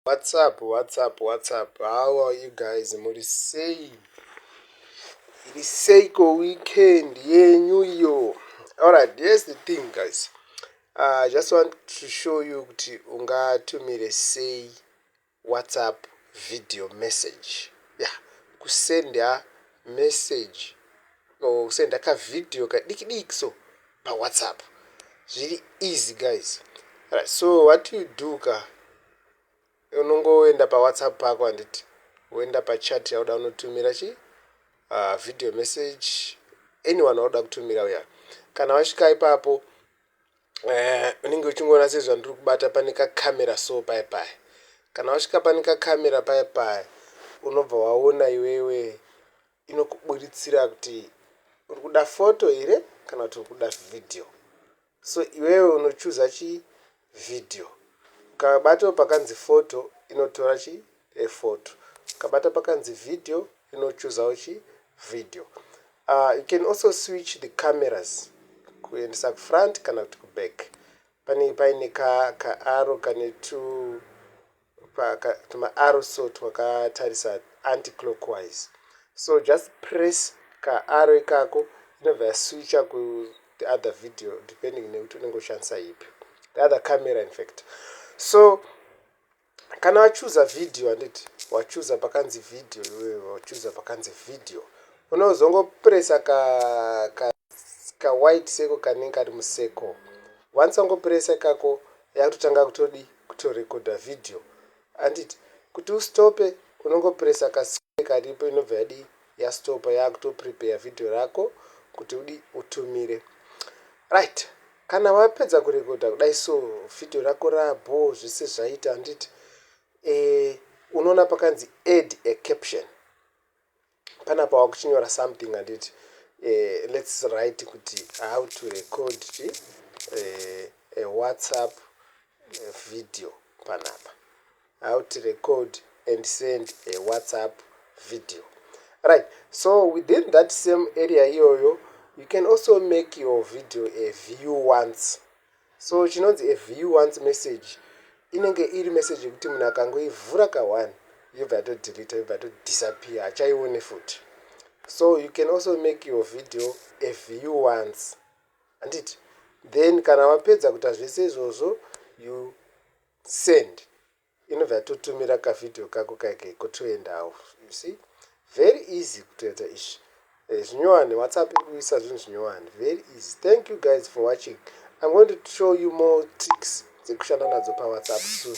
What's up, what's up, what's up? How are you guys? Muri sei? Iri seiko weekend yenyu iyo? Alright, here's the thing, guys. I just want to show you kuti ungatumire sei WhatsApp video message. Yeah, kusenda message or kusenda kavideo kadiki diki so paWhatsApp. Zviri easy, guys. Alright, so what you do ka, unongoenda paWhatsApp pako, handiti? Woenda pachat yauda unotumira chi video message, anyone wauda kutumira uya. Kana wasvika ipapo, unenge uchingoona sezvandiri kubata, pane kakamera so paya paya. Kana wasvika pane kakamera paya paya, unobva waona iwewe inokuburitsira kuti uri kuda foto here kana kuti uri kuda vhidhiyo. So iwewe unochuza chi vhidhiyo. Ukabatawo pakanzi foto, inotora chi efoto. Ukabata pakanzi vhidhiyo, inochuzawo chi vhidhiyo. You can also switch the cameras, kuendesa kufront kana kuti kuback. Pane paine kaarrow kane tu tumaarrow so twakatarisa anticlockwise. So just press kaarrow ikako, inobva yaswitcha ku the other video, depending nekuti unenge ushandisa ipi, the other camera in fact. So kana wachuza vhidhiyo, handiti wachuza pakanzi vhidhiyo? Iwewe wachuza pakanzi vhidhiyo, unozongopresa ka kawhite circle kanenge kari mucircle. Once wangopresa ikako, yakutotanga kutodi kutorekodha vhidhiyo, handiti? Kuti ustope, unongopresa kasquare karipo, inobva yadi yastopa, yakutoprepare vhidhiyo rako kuti udi utumire. Right, kana wapedza kurekodha kudai so, vhidhiyo rako rabo, zvese zvaita, handiti? Unoona pakanzi "Add a caption". Panapa wakuchinyora something, handiti? Let's write kuti "How to record a WhatsApp video". Panapa, "How to record and send a WhatsApp video". Right, so within that same area iyoyo, you can also make your video a view once. So chinonzi a view once message inenge iri message yekuti munhu akangoivhura ka1, yobva yatodeleta, yobva yatodisappear, hachaione futi. So you can also make your video a view once, handiti? Then kana wapedza kuita zvese izvozvo, you send, inobva yatotumira kavhidhiyo kako kaike kotoendawo. You see, very easy kutoita izvi. Zvinyowani, WhatsApp iri kuisa zvinhu zvinyowani, very easy. Thank you guys for watching. I'm going to show you more tricks dzekushanda nadzo paWhatsApp soon.